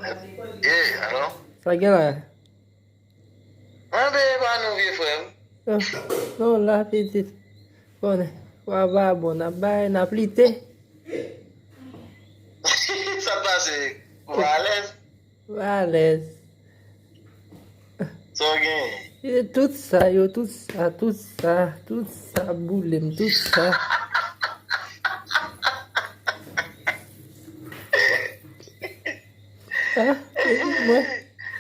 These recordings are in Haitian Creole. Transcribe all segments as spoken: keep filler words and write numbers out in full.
Yeah, alo? Sa gen la? Mwen peye pa nou, vye frè m. Ah, non, la, pitit. Konnen, w a vagabon, n ap bay, n ap lite. Sa pase? Ou pa alèz? Ou alèz. Sa w genyen? E tout sa yo, tout sa, tout sa, tout sa boule m, tout sa. Ah, e mwen.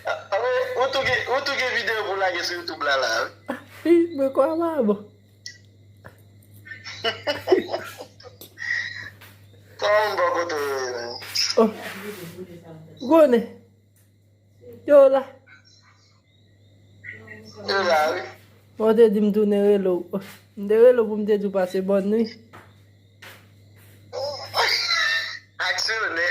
Ah, ah, ou tou gen, ou tou gen videyo pou lage sou YouTube la, la, wi. Ah, wi, mwen kwè pa bon. Kòman m bò kote w ye menm? Oh. Ou konnen. Yo la. Yo la, wi. Bon, w te di m tounen rele w. M te rele w pou m te di w pase bòn nwi. Aksyonè.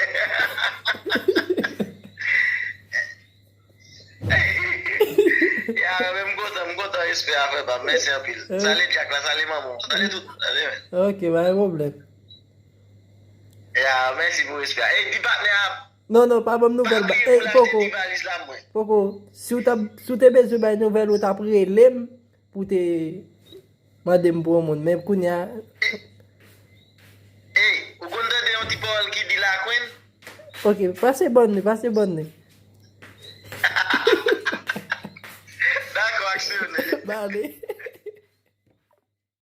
Ya, men m kontan, m kontan, respè a frè pa m. Mèsi anpil. Eh. Salye Dyak la, salye manman w. Salye tout moun. Salye. Ok, pa gen pwoblèm. Ya, mèsi pou respè a. Ey, di patnè a. Non, non, pa ban m nouvèl. Pa bliye pou l achte ti valiz la, mwen. Poko. Si w t ap, si w te bezwen bay nouvèl, ou t ap rele m pou te mande m pou yon moun. Men kounye a. Ey, ou konn tande yon ti pawòl ki di la, Queen? Ok, pase bòn nwi, pase bòn nwi. Dakò, aksyonè. Bale.